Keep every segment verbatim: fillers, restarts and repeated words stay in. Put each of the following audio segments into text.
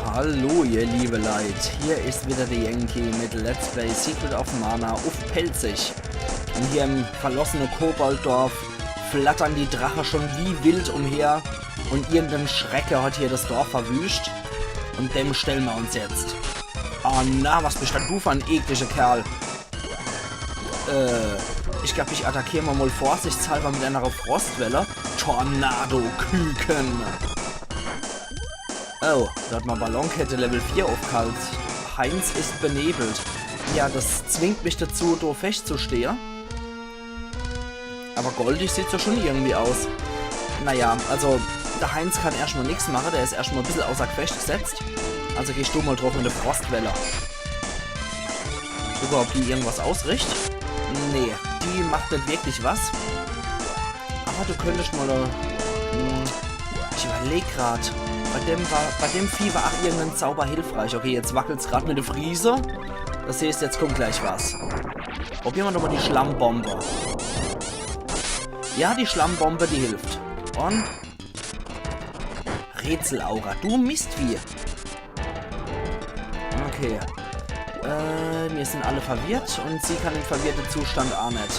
Hallo ihr liebe Leit, hier is wieder de Yankee mit Let's Play Secret of Mana uff Pälzisch. Un hier im verlossene Kobolddorf flattern die Drache schon wie wild umher un irgendein Schrecke hat hier das Dorf verwüscht. Un dem stellen mer uns jetzt. Oh na, was bist dann du für en eklische Kerl? Äh, ich glaab, ich attackier mer mol vorsichtshalber mit einer Frostwelle. Tornado-Küken. Oh, do hat mer Ballonkette Level vier uffghalde. Heinz is benebelt. Ja, das zwingt mich dazu, do feschtzustehe. Aber goldig sieht's ja schon irgendwie aus. Naja, also, der Heinz kann erscht mol nix mache, der is erscht mol e bissel außer Gefecht gesetzt. Also gehst du mol druff mit der Frostwelle. Gucke, ob die irgendwas ausricht. Nee, die macht net wirklich was. Aber du könntest mol, äh, hm, ich überleg grad, bei dem, war, bei dem Vieh war ach irgendein Zauber hilfreich. Okay, jetzt wackelt's grad mit der Friese. Das heißt, jetzt kommt gleich was. Probiere mer doch mol die Schlammbombe. Ja, die Schlammbombe, die hilft. Un Rätselaura, du Mistvieh. Okay. Äh, mir sin alle verwirrt un sie kann im verwirrte Zustand ach net.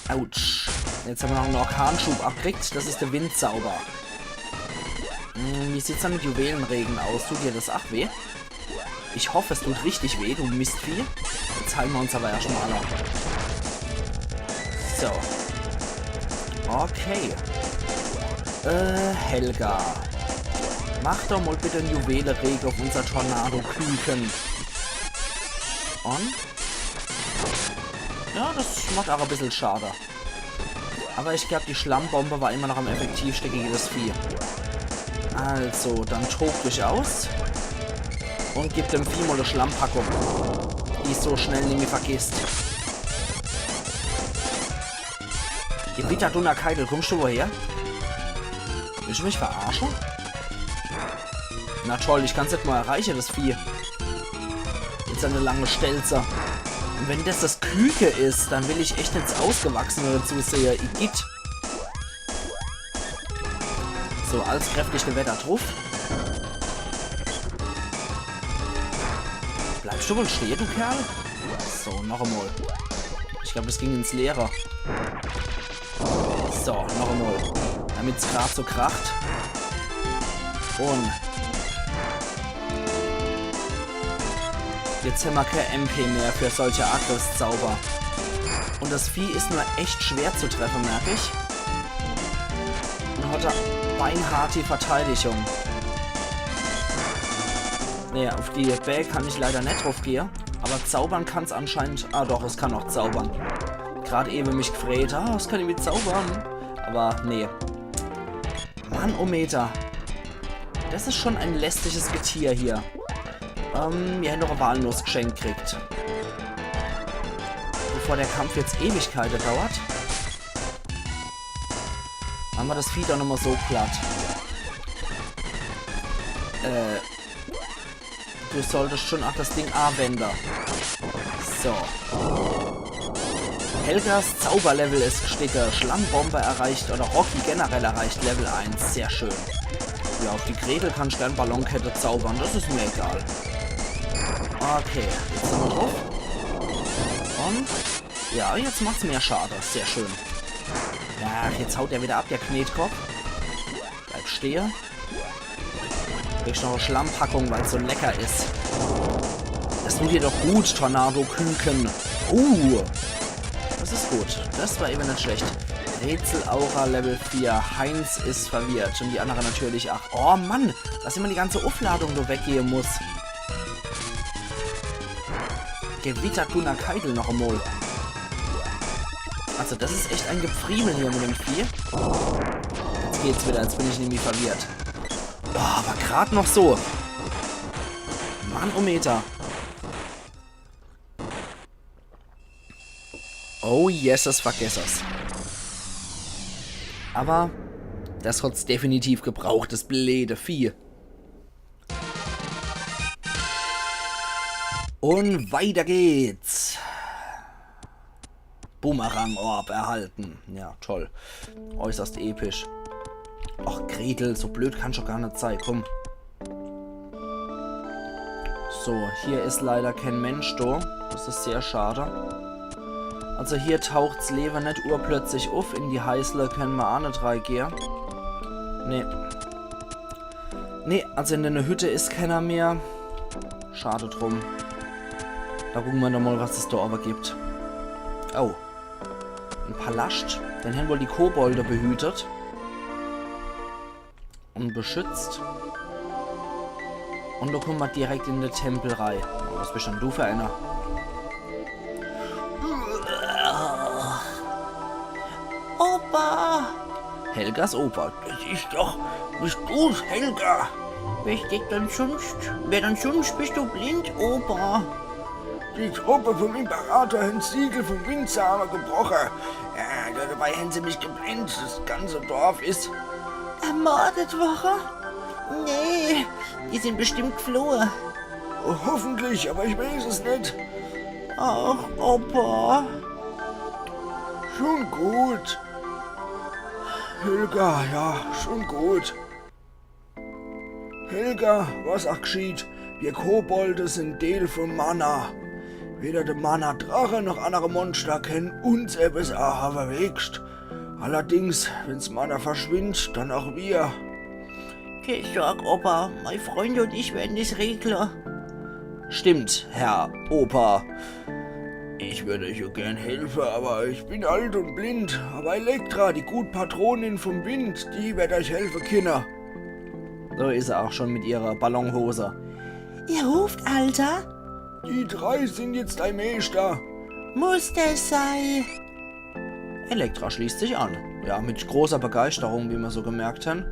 Autsch. Jetzt hammer noch en Orkanschub abkriegt. Das is der Windzauber. Hm, wie sieht's dann mit Juwelenregen aus? Tut dir das ach weh? Ich hoff, es tut richtig weh, du Mistvieh. Jetzt heilen mer uns aber erscht mol alle. So. Okay. Äh, Helga. Mach doch mol bitte en Juwelenregen uff unser Tornado-Küken. Un? Ja, das macht ach e bissel Schade. Aber ich glaab, die Schlammbombe war immer noch am effektivste gege das Vieh. Also, dann tob dich aus. Un gib dem Vieh mol e Schlammpackung, die es so schnell nimmi vergisst. Gewitter, Dunner, Keitel, kommst du woher? Willst du mich verarsche? Na toll, ich kann's net mol erreiche, das Vieh. Mit seine lange Stelze. Un wenn das das Küke is, dann will ich echt net 's Ausgewachsene dazu sehe. Igitt. So, als kräftig de Wetter druff. Bleibst du wohl stehe, du Kerl? So, noch emol. Ich glaab, das ging ins Leere. So, noch emol. Damit's grad so kracht. Un jetzt hammer kee M P mehr für solche Angriffszauber. Un das Vieh is nur echt schwer zu treffe, merk ich. Un hat do beinhart die Verteidigung. Naja, uff die Bää kann ich leider net druff gehe. Aber zaubern kann's anscheinend. Ah doch, es kann ach zaubern. Grad ewe mich gefreet, ah, es kann irgendwie zaubern. Aber nee. Mannometer. Das is schon e lästiges Getier hier. Ähm, mir hätte noch e Walnuss geschenkt kriegt. Bevor der Kampf jetzt Ewigkeite dauert. Hammer das Vieh doch nochmol so platt. Äh, du solltest schon ach das Ding awende. So. Helgas Zauberlevel is gesticke. Schlammbombe erreicht oder Rocky generell erreicht Level eins. Sehr schön. Ja, uff die Gretel kann ich gern Ballonkette zaubern. Das is mir egal. Okay, jetzt nochmol druff. Un ja, jetzt macht's mehr Schade. Sehr schön. Ach, jetzt haut er wieder ab, der Knetkopf. Bleib stehe. Kriegst noch e Schlammpackung, weil's so lecker is. Das tut dir doch gut, Tornado-Küken. Uh, das is gut. Das war ewe net schlecht. Rätselaura Level vier. Heinz is verwirrt. Un die annere natürlich. Ach, oh Mann, dass immer die ganze Uffladung do weggehe muss. Gewitter, Dunner, Keitel noch emol. Also das is echt e Gefriemel hier mit dem Vieh. Jetzt geht's wieder, jetzt bin ich nämlich verwirrt. Oh, aber grad noch so. Mannometer. Oh yes, das vergess es. Aber das hat's definitiv gebraucht, das bleede Vieh. Un weiter geht's. Boomerang-Orb erhalten. Ja, toll. Äußerst episch. Ach, Gretel, so blöd kannsch doch gar net sei, komm. So, hier is leider kee Mensch do. Das is sehr schade. Also hier taucht's Lewe net urplötzlich uff. In die Heisle kenne mer aa net reigehe. Nee. Nee, also in de Hütte is keener mehr. Schade drum. Do gucke mer nochmol, was es do awwer gibt. Oh. En Palascht. Den hän wohl die Kobolde behütet. Un beschützt. Un do kumme mer direkt in de Tempel rei. Oh, was bisch dann du für ener? Opa! Helgas Opa. Das is doch, bisch du's, Helga? Wer steckt dann sunscht? Wer dann sunscht? Bisch du blind, Opa? Die Truppe vom Imperator hän 's Siegel vom Windsamer gebroche. Ja, dabei hän se mich geblendt. Das ganze Dorf is ermordet worre? Nee, die sin bestimmt gflohe. Hoffentlich, awwer ich weeß es net. Ach, Opa. Schun gut. Helga, ja, schun gut. Helga, was ach gschieht, mir Kobolde sin Deel vum Mana. Weder de Mana-Drache noch annere Monschter kenne uns ebbes aahawe, weescht. Allerdings, wenn's Mana verschwindt, dann ach mir. Kee Sorg, Opa, mei Freunde un ich werre des regle. Stimmt, Herr Opa. Ich würd eich jo gern helfe, awwer ich bin alt un blind. Awwer Elektra, die gut Patronin vum Wind, die werd eich helfe kinne. Do is er ach schun mit ihrer Ballonhose. Ihr ruft, Alter? Die drei sin jetzt dei Meeschter. Muss des sei? Elektra schließt sich an. Ja, mit großer Begeisterung, wie mer so gemerkt hän.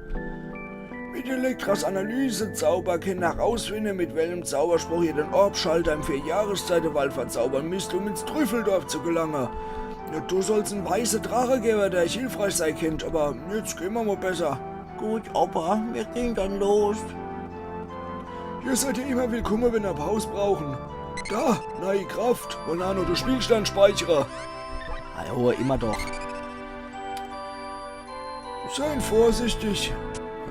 Mit Elektras Analysezauber kenne mer rausfinne, mit welchem Zauberspruch ihr den Orbschalter im Vier-Jahreszeite-Wald verzaubere misst, um ins Trüffeldorf zu gelange. Ja, do soll's en weiße Drache gewwe, der eich hilfreich sei kennt, awwer jetzt gehn mer mol besser. Gut, Opa, mir gehn dann los. Ihr seid jo immer willkumme, wenn er Paus brauchen. Do, nei Kraft, wollen aa noch de Spielstand speichere. Ajo, immer doch. Sei vorsichtig.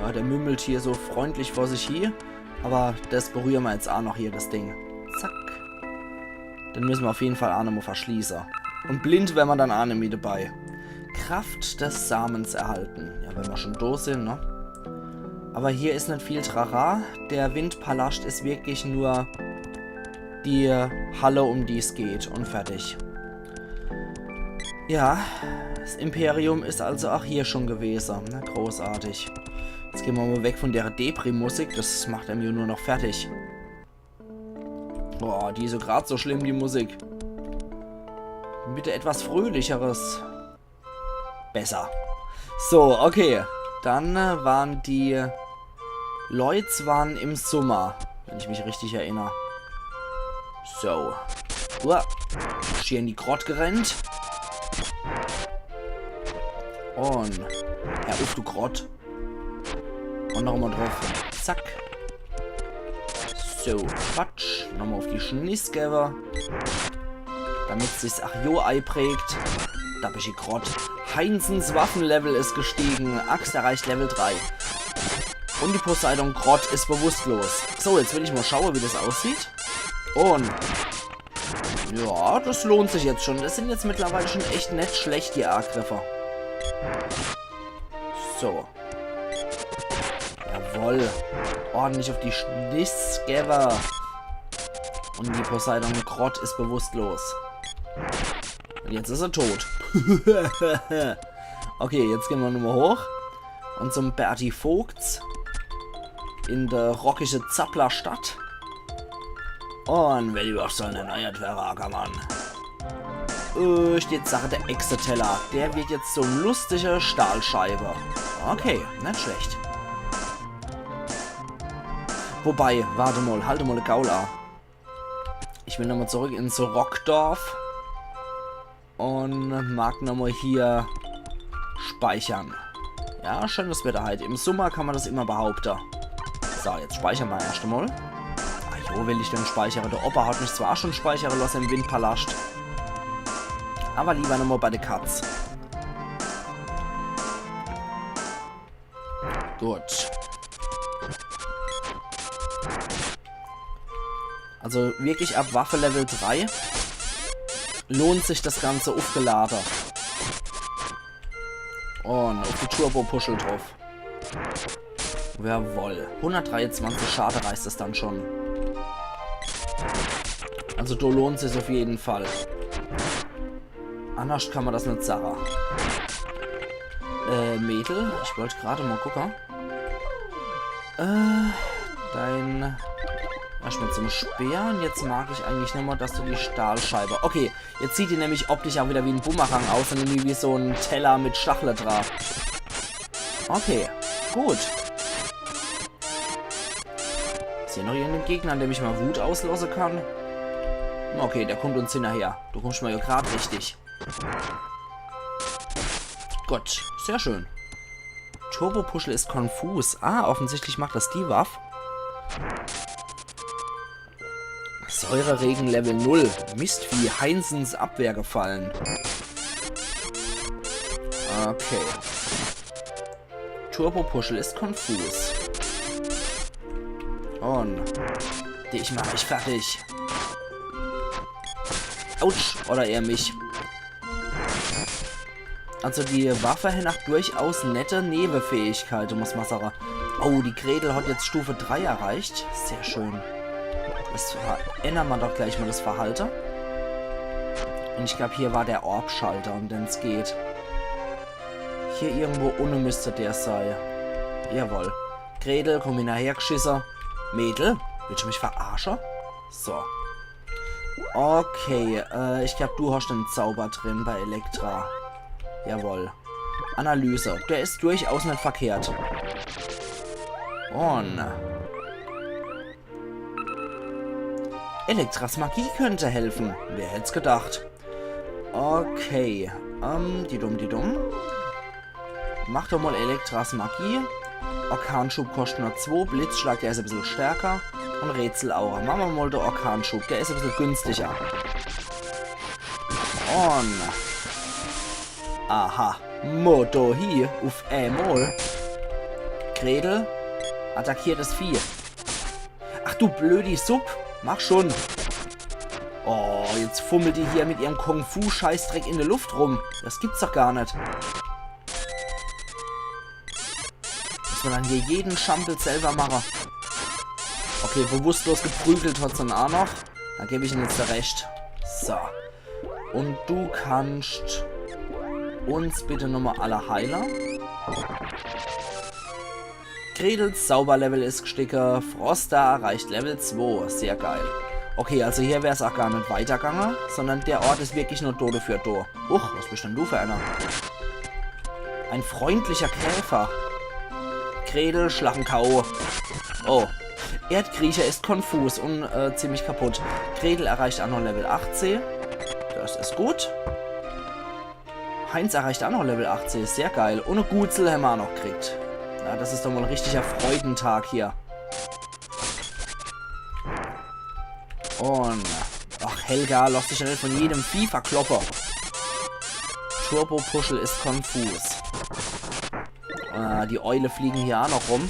Ja, der mümmelt hier so freundlich vor sich hie. Awwer des berühre mer jetzt aa noch hier, des Ding. Zack. Den misse mer uff jeden Fall aa nochmol verschließe. Un blind werre mer dann aa nimmi dabei. Kraft des Samens erhalten. Ja, wenn mer schun do sin, ne? Awwer hier is net viel Trara. Der Windpalascht is wirklich nur die Halle, um die's geht, un fertig. Ja, des Imperium is also ach hier schun gewese. Na, großartig. Jetzt gehn mer mol weg vun der Depri-Musik. Des macht em jo nur noch fertig. Boah, die is jo grad so schlimm, die Musik. Bitte etwas Fröhlicheres. Besser. So, okay. Dann, äh, waren die Lloyds waren im Summer, wenn ich mich richtig erinner. So. Uah. Schier in die Grott gerennt. Un. Ja, uff, du Grott. Un nochmol druff. Zack. So, Quatsch. Nochmol uff die Schniss gewwe. Damit sich's ach jo eiprägt. Dappischi Grott. Heinsens Waffenlevel is gestiegen. Axt erreicht Level drei. Un die Poseidon Grott is bewusstlos. So, jetzt will ich mol schaue, wie des aussieht. Un ja, des lohnt sich jetzt schun. Des sin jetzt mittlerweile schun echt net schlecht, die Agriffe. So. Jawoll. Ordentlich uff die Schniss gewwe. Un die Poseidon Grott is bewusstlos. Un jetzt is er tot. Okay, jetzt gehn mer nochmol hoch. Un zum Berti Vogts. In de rockische Zapplerstadt. Un Wellwurf soll erneuert werre, Ackermann. Äh, steht Sache der Exeteller. Der wird jetzt so e lustige Stahlscheibe. Okay, net schlecht. Wobei, wart emol, halt emol de Gaul a. Ich will nochmol zurück ins Rockdorf. Un mag nochmol hier speichern. Ja, schönes Wetter heit. Im Summer kann mer des immer behaupte. So, jetzt speichere mer erscht emol. Ah jo, will ich denn speichere? De Opa hat mich zwar schun speichere losse im Windpalascht. Awwer liewer nochmol bei de Katz. Gut. Also wirklich ab Waffe Level drei lohnt sich das ganze Ufgelade. Und uff die Turbo-Puschel druff. Jawoll. Hundertdreiundzwanzig Schade reißt es dann schon. Also do lohnt sich's uff jeden Fall. Annerscht kann ma das net sage. Äh, Mädel, ich wollt grad mol gucke. Äh, dein... Erscht mit so'm Speer und jetzt mag ich eigentlich nur mol, dass du die Stahlscheibe... Okay, jetzt sieht die nämlich optisch auch wieder wie en Bumerang aus und irgendwie wie so'n Teller mit Stachel dra. Okay, gut. Is hier noch irgenden Gegner, an dem ich mol Wut auslasse kann? Okay, der kommt uns hinnerher. Du kommscht ma ja grad richtig. Gut, sehr schön. Turbo-Puschel is konfus. Ah, offensichtlich macht das die Waff. Säureregen Level null. Mistvieh, Heinsens Abwehr gefallen. Okay. Turbo-Puschel is konfus. Und dich mach ich fertig. Autsch, oder eher mich. Also die Waffe hat ach durchaus nette Newefähigkeite, muss ma sage. Oh, die Gretel hat jetzt Stufe drei erreicht. Sehr schön. Das verändert ma doch gleich mol das Verhalte. Und ich glaub, hier war der Orb-Schalter, um den's geht. Hier irgendwo unne müsst der sei. Jawoll. Gretel, komm hinnerher gschisse. Mädel, willscht du mich verarsche? So. Okay, äh, ich glaub, du hascht en Zauber drin bei Elektra. Jawoll. Analyse. Der is durchaus net verkehrt. Und Elektras Magie könnte helfen. Wer hätt's gedacht? Okay. Ähm, die dumm, die dumm. Mach doch mol Elektras Magie. Orkanschub koscht nur zwo, Blitzschlag, der is e bissel stärker. Und Rätselaura. Mache ma mol de Orkanschub, der is e bissel günstiger. Und... Aha. Moto hier, uff emol. Gretel, attackiert das Vieh. Ach du blödi Supp, mach schon. Oh, jetzt fummelt die hier mit ihrem Kung-Fu-Scheißdreck in der Luft rum. Das gibt's doch gar net. Muss ma dann hier jeden Schampel selber mache. Okay, bewusstlos geprügelt hat's dann ach noch. Dann geb ich ihm jetzt recht. So. Und du kannst uns bitte nochmal alle heile. Gretels Zauberlevel is gstiege. Frosta erreicht Level zwei. Sehr geil. Okay, also hier wär's auch gar net weitergange, sondern der Ort is wirklich nur do dafür do. Huch, was bist denn du für einer? Ein freundlicher Käfer. Gretel, schlag en K O. Oh. Erdkriecher is konfus und äh, ziemlich kaputt. Gretel erreicht auch noch Level achtzehn. Das is gut. Heinz erreicht auch noch Level achtzehn. Sehr geil. Und e Gutsel hämmer auch noch kriegt. Ja, das is doch mal en richtiger Freudentag hier. Und... Ach, Helga, lass dich net von jedem Vieh verkloppe. Turbo-Puschel is konfus. Äh, die Eule fliegen hier auch noch rum.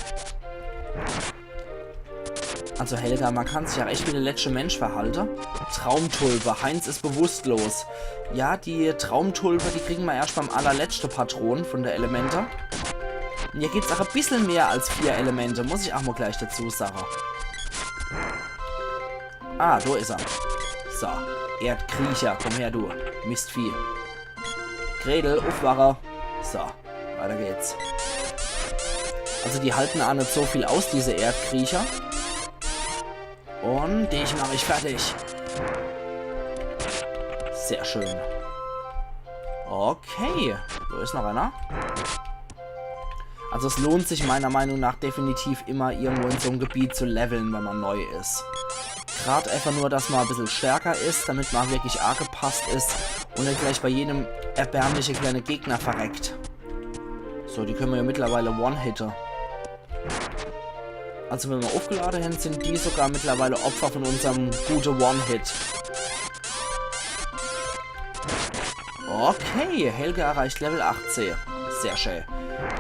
Also Helga, man kann sich ja echt wie der letschte Mensch verhalte. Traumtulpe, Heinz is bewusstlos. Ja, die Traumtulpe, die kriegen ma erscht beim allerletschte Patron von der Elemente. Und hier gibt's auch e bissel mehr als vier Elemente, muss ich auch mal gleich dazu sagen. Ah, do is er. So, Erdkriecher, komm her, du Mistvieh. Gretel, uffwache. So, weiter geht's. Also die halten auch net so viel aus, diese Erdkriecher. Und dich mach ich fertig. Sehr schön. Okay, do is noch einer. Also es lohnt sich meiner Meinung nach definitiv immer irgendwo in so em Gebiet zu leveln, wenn man neu is. Grad einfach nur, dass man e bissel stärker is, damit man wirklich angepasst is und net gleich bei jedem erbärmliche kleine Gegner verreckt. So, die können wir ja mittlerweile one-hitte. Also wenn wir aufgeladen haben, sind die sogar mittlerweile Opfer von unserem gute One-Hit. Okay, Helga erreicht Level achtzehn. Sehr schön.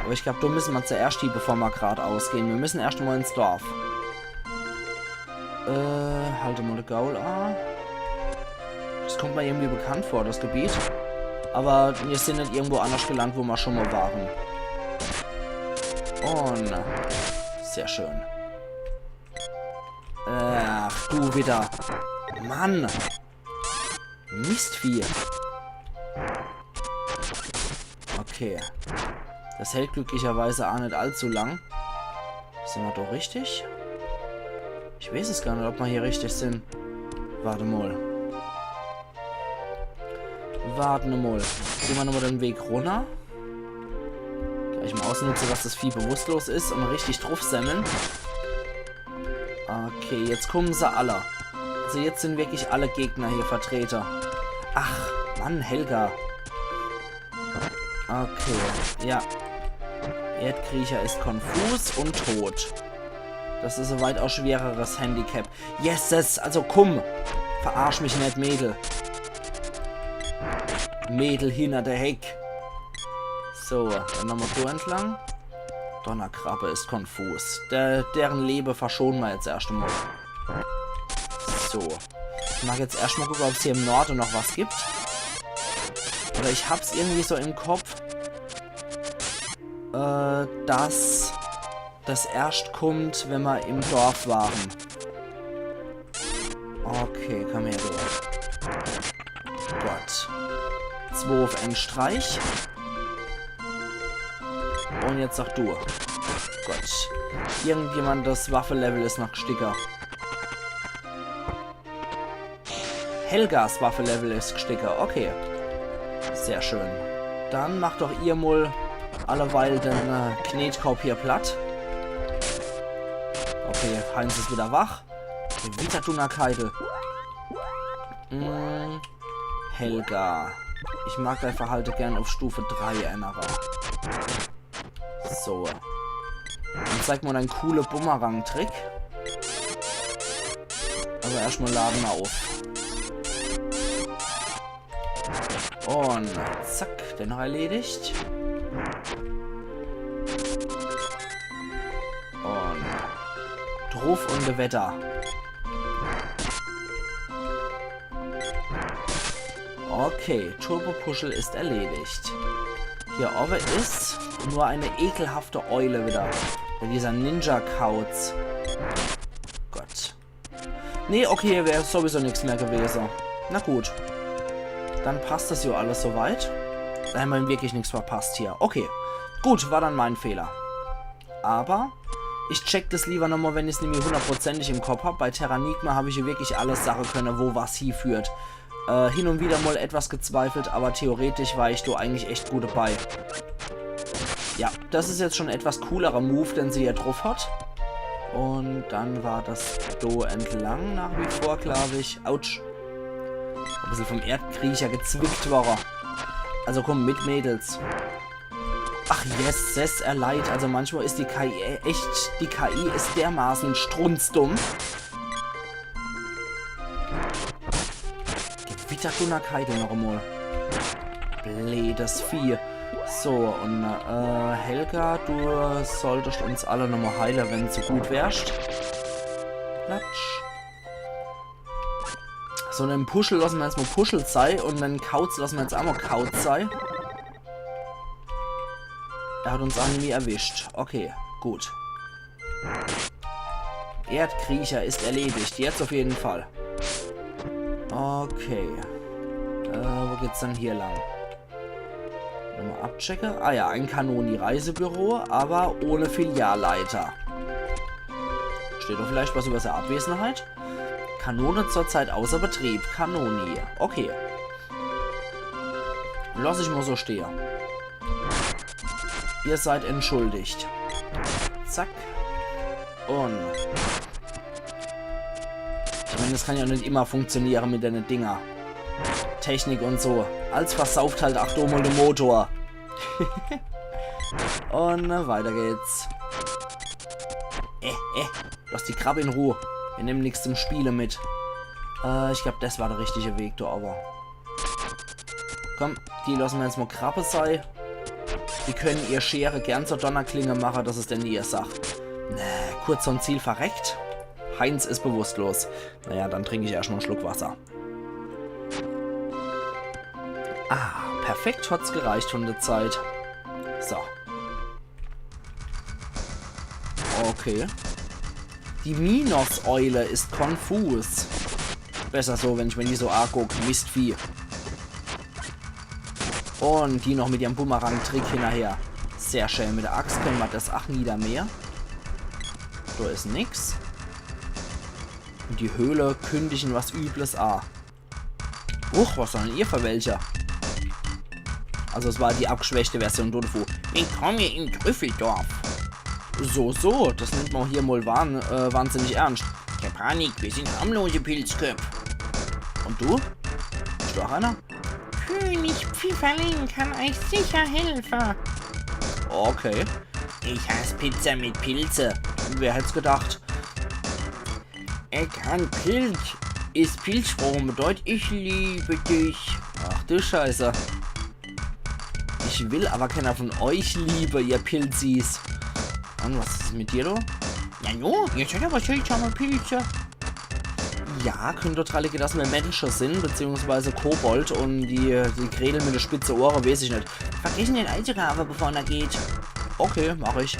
Aber ich glaub, do müsse ma zuerscht hie, bevor ma gradaus gehn. Mir müsse erscht mol ins Dorf. Äh, halt mol de Gaul a. Das kommt mir irgendwie bekannt vor, das Gebiet. Aber mir sin net irgendwo anders gelandet, wo ma schon mol waren. Und sehr schön. Ach, du wieder. Mann. Mistvieh. Okay. Das hält glücklicherweise a net allzu lang. Sin ma doch richtig? Ich weeß es gar net, ob ma hier richtig sin. Wart mol. Wart mol. Gehn ma nochmol den Weg runner. Gleich mol ausnutze, dass das Vieh bewusstlos is und richtig druffsemmle. Okay, jetzt kommen se alle. Also jetzt sin wirklich alle Gegner hier vertrete. Ach, Mann, Helga. Okay, ja. Erdkriecher is konfus und tot. Das is e weitaus schwereres Handicap. Yeses, also komm. Verarsch mich net, Mädel. Mädel hinner de Heck. So, dann nochmol do entlang. Donnerkrabbe is konfus. Der, deren Lebe verschone ma jetzt erscht mol. So. Ich mag jetzt erscht mol gucke, ob's hier im Norde noch was gibt. Oder ich hab's irgendwie so im Kopf, äh, dass das erscht kommt, wenn ma im Dorf waren. Okay, komm her, du. Gott. Zwo uff en Streich. Und jetzt sag du. Gott. Irgendjemand das Waffelevel is noch gsticker. Helgas Waffelevel is gsticker. Okay. Sehr schön. Dann mach doch ihr mol alleweil den, äh, Knetkopp hier platt. Okay, Heinz is wieder wach. Gewitterdunnerkeidel. Mm, Helga. Ich mag dei Verhalte gern uff Stufe drei ännere. So. Dann zeig mol dein coole Bumerang-Trick. Aber erscht mol lade ma uff. Und zack, den noch erledigt. Und druff und weiter. Okay, Turbo-Puschel is erledigt. Hier owwe is nur e ekelhafte Eule wieder. Ja, dieser Ninja-Kauz. Gott. Nee, okay, hier wär sowieso nix mehr gewese. Na gut. Dann passt das jo alles soweit. Da hämmer wirklich nix verpasst hier. Okay. Gut, war dann mein Fehler. Aber ich check das lieber nochmol, wenn ich's nimmi hundertprozentig im Kopp hab. Bei Terranigma hab ich jo wirklich alles sage könne, wo was hieführt. Äh, hin und wieder mol etwas gezweifelt, aber theoretisch war ich do eigentlich echt gut dabei. Ja, das is jetzt schon etwas coolerer Move, den se hier druff hat. Und dann war das do entlang nach wie vor, glaub ich. Autsch. E bissel vom Erdkriecher gezwickt worre. Also komm mit, Mädels. Ach, yes, yes, er leid. Also manchmal is die K I echt, die K I is dermaßen strunzdumm. Gewitterdunnerkeidel noch emol. Bleedes Vieh. So, und, äh, Helga, du solltest uns alle nochmol heile, wenn du so gut wärst. Platsch. So, den Puschel lasse mer jetzt mol Puschel sei und den Kauz lasse mer jetzt aa mol Kauz sei. Er hat uns aa nimmi erwischt. Okay, gut. Erdkriecher is erledigt. Jetzt auf jeden Fall. Okay. Äh, wo geht's dann hier lang? Nochmol abchecke. Ah ja, ein Kanoni-Reisebüro, aber ohne Filialleiter. Steht doch vielleicht was über seine Abwesenheit? Kanone zurzeit außer Betrieb. Kanoni. Okay. Lass ich mol so stehe. Ihr seid entschuldigt. Zack. Und ich mein, das kann ja net immer funktioniere mit dene Dinger. Technik und so. Als versauft halt aa do mol de Motor. Und, äh, weiter geht's. Äh, äh, lass die Krabbe in Ruh. Wir nemme nix zum Spiele mit. Äh, ich glaub, das war der richtige Weg, do aber. Komm, die lasse mer jetzt mol Krabbe sei. Die können ihr Schere gern zur Donnerklinge mache, das is denn ihr Sach. Nee, kurz vorm Ziel verreckt. Heinz is bewusstlos. Naja, dann trink ich erscht mol en Schluck Wasser. Ah, perfekt hat's gereicht von der Zeit. So. Okay. Die Minos-Eule is konfus. Besser so, wenn ich mir die so anguck. Mistvieh. Und die noch mit ihrem Bumerang-Trick hinnerher. Sehr schön. Mit der Axt könne mer das ach niedermähe. Do is nix. Und die Höhle kündigen was Übles a. Huch, was sind ihr für welche? Also es war die abgeschwächte Version dodevu. Willkommen im Trüffeldorf. So, so, das nimmt mer hier mol wahn-, äh, wahnsinnig ernst. Keine Panik, wir sind harmlose Pilzköpfe. Und du? Bist du auch einer? König Pfifferling kann euch sicher helfen. Okay. Ich hasse Pizza mit Pilze. Wer hätt's gedacht? Ekan Pilz is Pilzsprache, bedeutet ich liebe dich. Ach du Scheiße. Ich will aber keiner von euch liebe, ihr Pilzis. Und was is mit dir, du? Ja, jo, jetzt hat er was seltsame Pilze. Ja, könnt doch alle, dass wir Menschen sind, beziehungsweise Kobold und die, die Gretel mit de spitze Ohre, weiß ich net. Vergessen den einzugraben, bevor er geht. Okay, mach ich.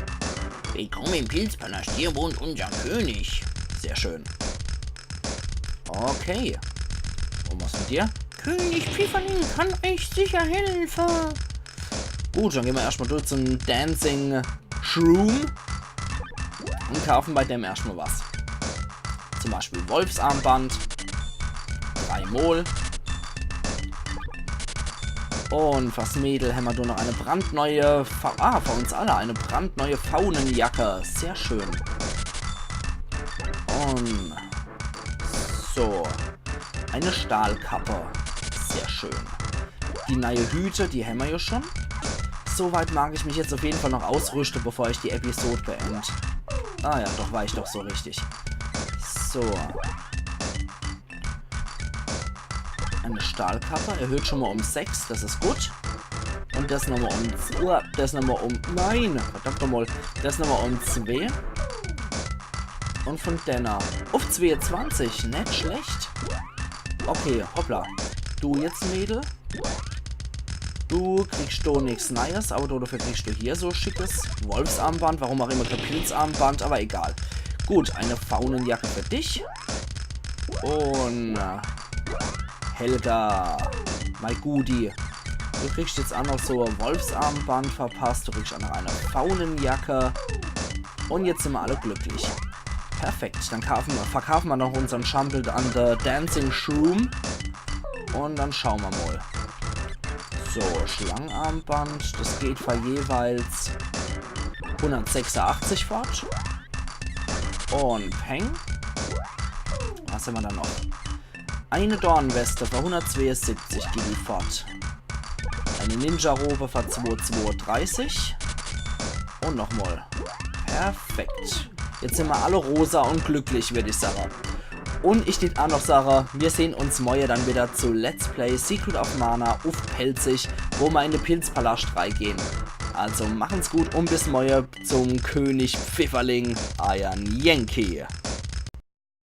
Willkommen im Pilzpalast, hier wohnt unser König. Sehr schön. Okay. Und was mit dir? König Pfifferling kann euch sicher helfen. Gut, dann gehen wir erstmal durch zum Dancing Shroom und kaufen bei dem erstmal was. Zum Beispiel Wolfsarmband. Dreimal. Und fürs Mädel haben wir nur noch eine brandneue Fa-, ah, für uns alle eine brandneue Faunenjacke. Sehr schön. Und so. Eine Stahlkappe. Sehr schön. Die neue Hüte, die haben wir ja schon. Soweit mag ich mich jetzt auf jeden Fall noch ausrüsten, bevor ich die Episode beende. Ah ja, doch, war ich doch so richtig. So. Eine Stahlkappe, erhöht schon mal um sechs, das ist gut. Und das nochmal um, uh, das nochmal um, nein, verdammt nochmal, das nochmal um zwei. Und von denner auf zweiundzwanzig, net schlecht. Okay, hoppla. Du jetzt, Mädel. Du kriegst do nix Neues, aber du, dafür kriegst du hier so schickes Wolfsarmband, warum auch immer kein Pilzarmband, aber egal. Gut, eine Faunenjacke für dich. Und äh, Helga, mein Gudi, du kriegst jetzt auch noch so ein Wolfsarmband verpasst, du kriegst auch noch eine Faunenjacke. Und jetzt sind wir alle glücklich. Perfekt, dann kaufen wir, verkaufen wir noch unseren Schampel an der Dancing Shroom. Und dann schauen wir mal. So, Schlangenarmband, das geht für jeweils hundertsechsundachtzig fort. Und Peng. Was haben wir da noch? Eine Dornweste für hundertzweiundsiebzig geht die fort. Eine Ninja-Robe für zweihundertdreißig. Und nochmal. Perfekt. Jetzt sind wir alle rosa und glücklich, würde ich sagen. Und ich tät auch noch sagen, wir sehen uns morgen dann wieder zu Let's Play Secret of Mana auf Pälzisch, wo wir in den Pilzpalast reingehen. Also machen's gut und bis morgen zum König Pfifferling, euer Yankee.